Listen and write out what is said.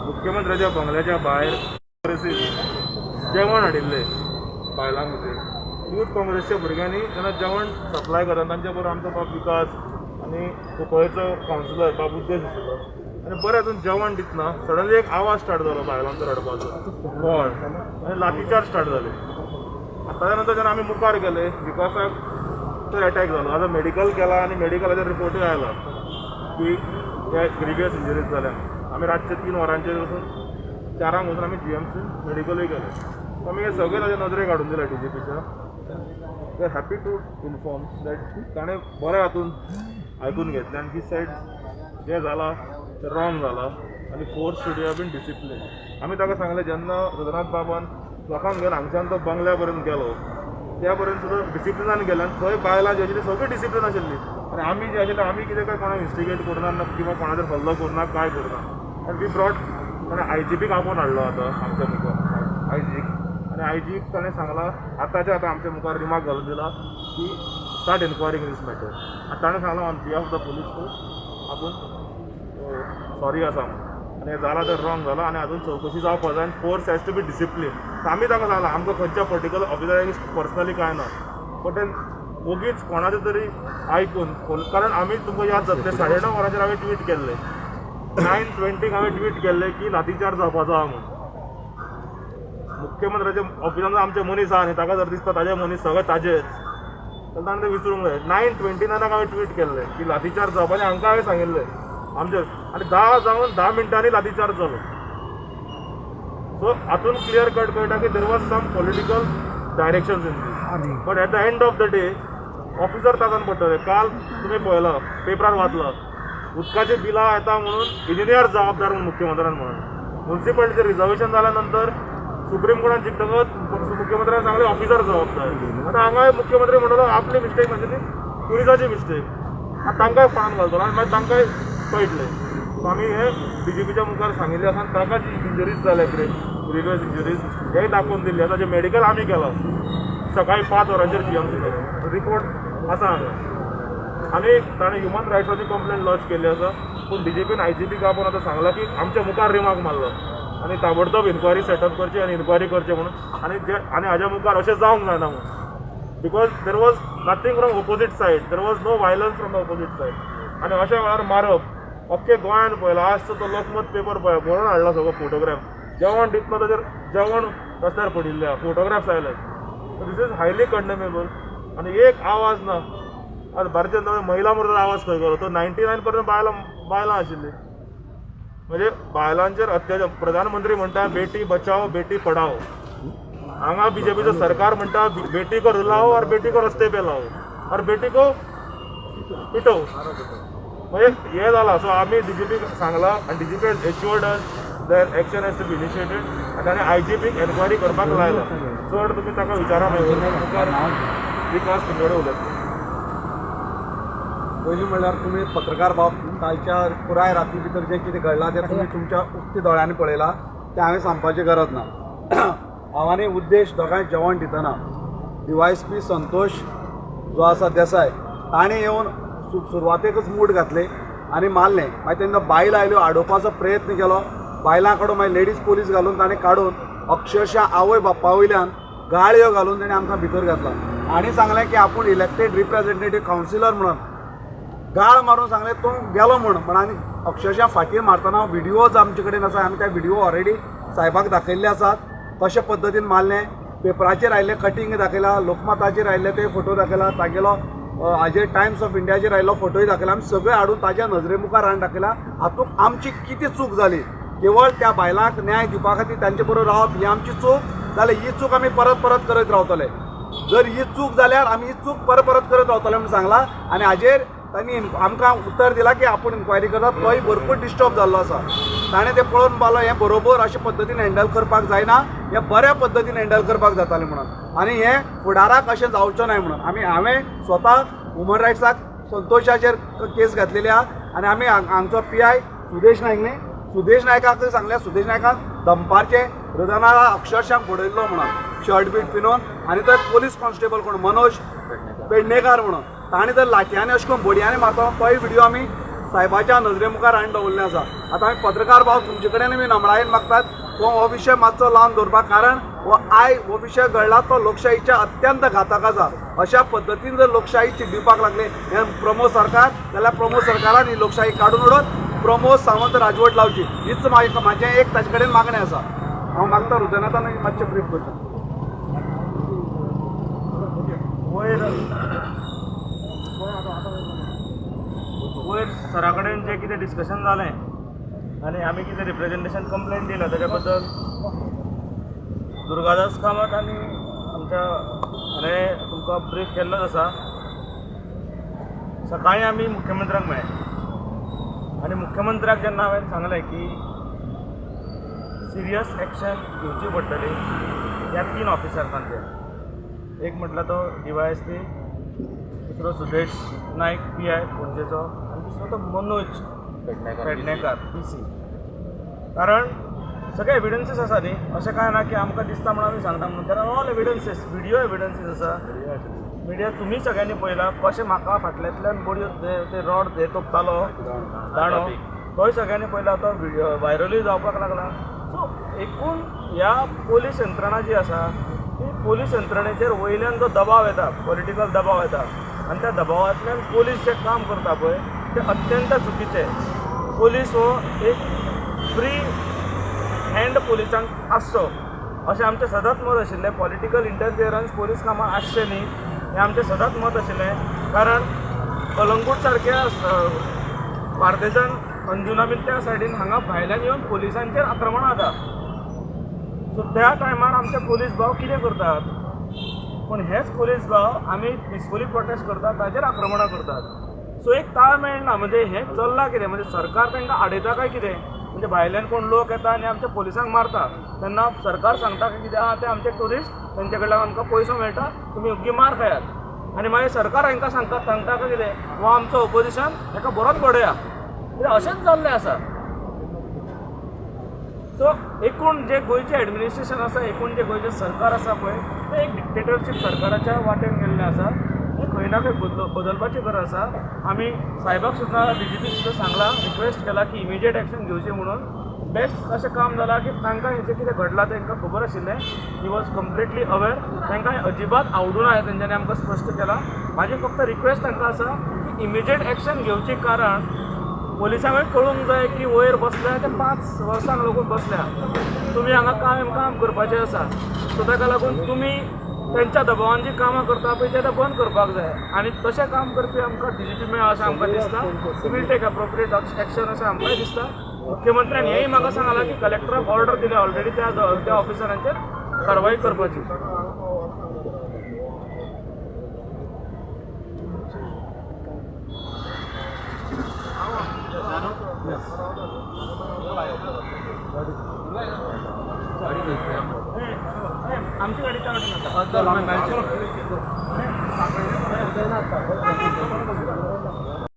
मुख्यमंत्र्याच्या बंगल्याच्या भायर काँग्रेसीन जेवण हाडिल्लें बायलां खातीर. यूथ काँग्रेसच्या भुरग्यांनी जेन्ना जेवण सप्लाय करता, तांच्या बरोबर आमचो बाब विकास आनी कुंकळेचो कावन्सिलर बाब उद्देश आशिल्लो. आनी बरें हातून जेवण दितना सडनली एक आवाज स्टार्ट जालो बायलांचो रडपाचो, बोवाळ आनी लाठीचार्ज स्टार्ट जाले. ताच्या नंतर जेन्ना आमी मुखार गेले, विकासाक तर अटॅक जालो. आतां मेडिकल केला आनी मेडिकलाचेर रिपोर्टूय आयला की हे ग्रिवियस इंजरीज जाल्या. आमी रातचे 3 वरांचेर वचून, 4 वचून आमी जीएमसी मेडिकलूय केलें. सो आमी हे सगळें ताच्या नदरेक हाडून दिलें डीजीपीच्या. We are happy to inform that ताणें बऱ्या हातून आयकून घेतलें आनी he said जें जालां तें रॉंग जालां आनी force should have been discipline. आमी ताका सांगलें, जेन्ना रघुनाथ बाबान लोकांक घेवन हांगच्यान तो बंगल्या पर्यंत गेलो, त्या पर्यंत सुद्दां डिसिप्लिनान गेले आनी थंय बायलां जी आशिल्ली सगळीं डिसिप्लीन आशिल्ली आनी आमी जे आशिल्ले, आमी कितें काय कोणाक इन्स्टिगेट करुना ना किंवा कोणाचेर हल्लो करुना, काय करुना. आनी we brought, ताणें आयजीपीक आपोवन हाडलो आतां आमच्या मुखार आयजीक आनी आयजीक ताणें सांगलां, आतांच्या आतां आमच्या मुखार रिमार्क घालून दिला की start inquiry in this matter. आनी ताणें सांगलां on behalf of the police force आपूण सॉरी आसा म्हणून आनी हें जालां तें रॉंग जालां आनी अजून चवकशी जावपा जाय आनी force has to be discipline. आमी ताका सांगलां, आमकां खंयच्या पर्टिक्युलर ऑफिसराक पर्सनली कांय ना, बट then ओगीच कोणाचें तरी आयकून, कारण आमी, तुमकां याद जातलें, 9:30 वरांचेर हांवें ट्वीट केल्लें, 9:20क हांवें ट्वीट केल्लें की लाठीचार्ज जावपाचो आहा म्हणून. मुख्यमंत्र्याच्या ऑफिसान आमचे मनीस आहा न्ही, ताका जर दिसता ताजे मनीस सगळे ताजेच जाल्यार ताणें ते विसरूंक जाय. 9:29क हांवें ट्वीट केल्लें की लाठीचार्ज जावपाचें. हांकां हांवें सांगिल्लें आमचे आनी 10 जावन 10 मिनटांनी लाठीचार्ज जालो. सो हातून क्लियर कट कळटा की there was some political directions in this, but at the end of the day officer ताकान पडटले. काल तुमी पळयलां, पेपरार वाचलां, उदकाची बिलां येता म्हणून इंजिनियर जबाबदार म्हणून मुख्यमंत्र्यान म्हणून. म्युन्सिपालिटीचें रिजर्वेशन जाल्या नंतर सुप्रीम कोर्टान जिखतकच मुख्यमंत्र्यान सांगलें ऑफिसर जबाबदार. आतां हांगाय मुख्यमंत्री म्हणटलो आपली मिस्टेक नाशिल्ली, पुलिसाची मिस्टेक. आतां तांकांय फोंडान घालतलो आनी मागीर तांकांय कळटलें. सो आमी हे डीजीपीच्या मुखार सांगिल्लें आसा आनी ताका जी इंजरीज जाल्या, ग्रिवियस इंजरीज, हेय दाखोवन दिल्ले आसा. जे मेडिकल आमी केलां सकाळी 5 वरांचेर जीएमसी, रिपोर्ट आसा हांगा. आनी ताणें ह्युमन रायट्साची कंप्लेन लॉज केल्ली आसा. पूण डीजीपीन आयजीपीक आपोवन आतां सांगलां की आमच्या मुखार रिमार्क मारलो आनी ताबडतोब इन्क्वायरी सेटअप करची आनी इन्क्वायरी करची म्हणून आनी जे आनी हाज्या मुखार अशें जावंक जायना म्हणून, because there was nothing from opposite side, there was no violence from the opposite side. आनी अशा वेळार मारप, अख्खे गोंयान पळयलां. आज तो लोकमत पेपर पळय, बरोवन हाडला सगळो फोटोग्राफ. जेवण दितना ताजेर जेवण रस्त्यार पडिल्लें आहा, फोटोग्राफ्स आयले. This is highly condemnable. आनी एक आवाज ना. आज भारतीय जनता पार्टी महिला मोर्चाचो आवाज खंय गेलो? तो 99% बायलां बायलां आशिल्लीं. म्हणजे बायलांचेर अत्याचार. प्रधानमंत्री म्हणटा बेटी बचाओ बेटी पढाओ, हांगा बीजेपीचो सरकार म्हणटा बेटी को रुलाओ और बेटी को रस्ते पे लाओ और बेटी को पिटो. म्हणजे हे जाला. सो आमी डीजीपीक सांगलां आनी DGP has assured us that action has to be initiated आनी ताणें आयजीपीक एन्क्वायरी करपाक लायला. चड तुमी ताका विचारा. मागीर मुखार विकास तुमचे कडेन उलयतलो. पयलीं म्हणल्यार तुमी पत्रकार बाब, कालच्या पुराय राती भितर जें कितें घडलां तें तुमी तुमच्या उक्ती दोळ्यांनी पळयलां, तें हांवें सांगपाची गरज ना. हांव आनी उद्देश दोगांय जेवण दितना डीवायएसपी संतोष जो आसा देसाय, ताणें येवन सुरवातेकच मूठ घातले आनी मारलें. मागीर तेन्ना बायलां आयल्यो, आडोवपाचो प्रयत्न केलो. बायलां काडून मागीर लेडीज पोलीस घालून ताणें काडून अक्षरशः आवय बाप्पा वयल्यान गाळयो घालून ताणें आमकां भितर घातला आनी सांगलें की आपूण इलेक्टेड रिप्रेझेंटेटीव कावन्सिलर म्हणून गाळ मारून सांगलें, तूं गेलो म्हूण. पण आनी अक्षरशः फाटीर मारतना व्हिडियोज आमचे कडेन आसा. आमी त्या व्हिडिओ ऑलरेडी साहेबाक दाखयल्ले आसात, कशे पद्दतीन मारलें. पेपराचेर आयिल्ले कटींग दाखयला, लोकमताचेर आयिल्ले ते फोटो दाखयला, तागेलो हाजेर टायम्स ऑफ इंडियाचेर आयिल्लो फोटोय दाखयला. आमी सगळे हाडून ताज्या नजरे मुखार हाडून दाखयला. हातूंत आमची कितें चूक जाली? केवळ त्या बायलांक न्याय दिवपा खातीर तांचे बरोबर रावप ही आमची चूक जाल्यार ही चूक आमी परत परत करत रावतले. जर ही चूक जाल्यार आमी ही चूक परत परत करत रावतले म्हणून सांगला. आनी हाजेर तांणी आमकां उत्तर दिलां की आपूण इन्क्वायरी करतात. तोय भरपूर डिस्टर्ब जाल्लो आसा. ताणें तें पळोवन पावलो, हें बरोबर अशे पद्दतीन हँडल करपाक जायना, हें बऱ्या पद्दतीन हँडल करपाक जातालें म्हणून आनी हें फुडाराक अशें जावचें न्हय म्हणून आमी, हांवें स्वता ह्युमन रायट्साक संतोषाचेर केस घातलेली आहा. आनी आमी हांगचो पीआय सुदेश नायक न्ही, सुदेश नायकाक सांगलें. सुदेश नायकाक दनपारचें हृदनाला अक्षरशः बडयल्लो म्हणून, शर्ट बीट पिनोवन. आनी तो एक पोलीस कॉन्स्टेबल कोण मनोज पेडणेकार म्हणून, ताणें तर लाठयांनी अशें करून बडयांनी मारता, तोय व्हिडिओ आमी साहेबाच्या नजरे मुखार हाडून दवरलें आसा. आतां आमी पत्रकार भाव तुमचे कडेन बी नमळायेन मागतात तो हो विशय मातसो लावन दवरपाक, कारण हो आयज हो विशय घडला तो लोकशाहीच्या अत्यंत घातक आसा. अशा पद्दतीन जर लोकशाही चिड्डुपाक लागले हे प्रमोद सरकार जाल्यार प्रमोद सरकारान ही लोकशाही काडून उडोवन प्रमोद सावंत राजवट लावची, हीच म्हाजें एक ताजे कडेन मागणें आसा. हांव मागता हृदयनाथान मातशें ब्रीफ करता. वयर सरा कडेन जें कितें डिस्कशन जालें आनी आमी कितें रिप्रेजेंटेशन कंप्लेन दिला ताच्या बद्दल दुर्गादास कामत आनी आमच्या हाणें तुमकां ब्रीफ केल्लोच आसा. सकाळीं आमी मुख्यमंत्र्याक मेळ्ळे आनी मुख्यमंत्र्याक जेन्ना हांवें सांगलें की सिरियस एक्शन घेवची पडटली ह्या 3 ऑफिसर्सांचेर, एक म्हटल्यार तो DYSP, दुसरो सुदेश नायक PI पणजेचो आनी तिसरो तो मनोज पेडणेकार PC. कारण सगळे एविडन्सीस आसा न्ही, अशें कांय ना की आमकां दिसता म्हणून आमी सांगता म्हणून. There are all evidences, video evidences आसा. मिडिया तुमी सगळ्यांनी पळयला कशें म्हाका फाटल्यांतल्यान बडयो ते रॉड हे तोपतालो दांडो, तोय सगळ्यांनी पळयला, तो व्हिडियो व्हायरलूय जावपाक लागला. सो एकूण ह्या पोलीस यंत्रणा जी आसा ती पोलीस यंत्रणेचेर वयल्यान जो दबाव येता, पॉलिटिकल दबाव येता आनी त्या दबावांतल्यान पोलीस जें काम करता पळय तें अत्यंत चुकीचें. पोलीस हो एक फ्री हँड पोलिसांक आसचो अशें आमचें सदांच मत आशिल्लें. पॉलिटिकल इंटरफियरन्स पोलीस कामां आसचें न्ही हें आमचें सदांच मत आशिल्लें. कारण कलंगूट सारक्या बार्देजान अंजुना बीन त्या सायडीन हांगा भायल्यान येवन पोलिसांचेर आक्रमणां जाता. सो त्या टायमार आमचे पोलीस भाव कितें करतात, पूण हेच पोलीस भाव आमी पिसफुली प्रोटेस्ट करतात ताजेर आक्रमणां करतात. सो एक ताळ मेळना, म्हणजे हें चल्लां कितें, म्हणजे सरकार तांकां आडयता काय कितें, म्हणजे भायल्यान कोण लोक येता आनी आमच्या पोलिसांक मारता तेन्ना सरकार सांगता की कितें आहा ते आमचे ट्युरिस्ट, तेंचे कडल्यान आमकां पयसो मेळटा, तुमी योग्य मार खायात. आनी मागीर सरकार हांकां सांगता काय कितें हो आमचो ओपोजिशन हेका बरोच बडया, म्हणजे अशेंच जाल्लें आसा. सो एकूण जे गोंयचें एडमिनिस्ट्रेशन आसा, एकूण जें गोंयचें सरकार आसा पळय तें एक डिक्टेटरशीप सरकाराच्या वाटेन गेल्लें आसा. हें खंय ना खंय बदलपाची गरज आसा. आमी सायबाक सुद्दां DGP सुद्दां सांगलां, रिक्वेस्ट केला की इमिजिएट एक्शन घेवची म्हणून. बेस्ट अशें काम जालां की तांकां हेचें कितें घडलां तांकां खबर आशिल्लें, he was completely aware. तांकां अजिबात आवडूना हें तेंच्यांनी आमकां स्पश्ट केलां. म्हाजी फक्त रिक्वेस्ट तांकां आसा की इमिजिएट एक्शन घेवची, कारण पोलिसांकूय कळूंक जाय की वयर बसल्या ते 5 वर्सांक लागून बसल्या, तुमी हांगा काम काम करपाचें आसा. सो ताका लागून तुमी तेंच्या दबावान जी कामां करता पळय तें आतां बंद करपाक जाय आनी तशें काम करपी आमकां DGP मेळ्ळा अशें आमकां दिसता. Will take appropriate action अशें आमकांय दिसता. मुख्यमंत्र्यान हेंय म्हाका सांगलां की कलेक्टराक ऑर्डर दिल्या ऑलरेडी त्या ऑफिसरांचेर कारवाई करपाची. आमची गाडी त्या वाटेन आसा.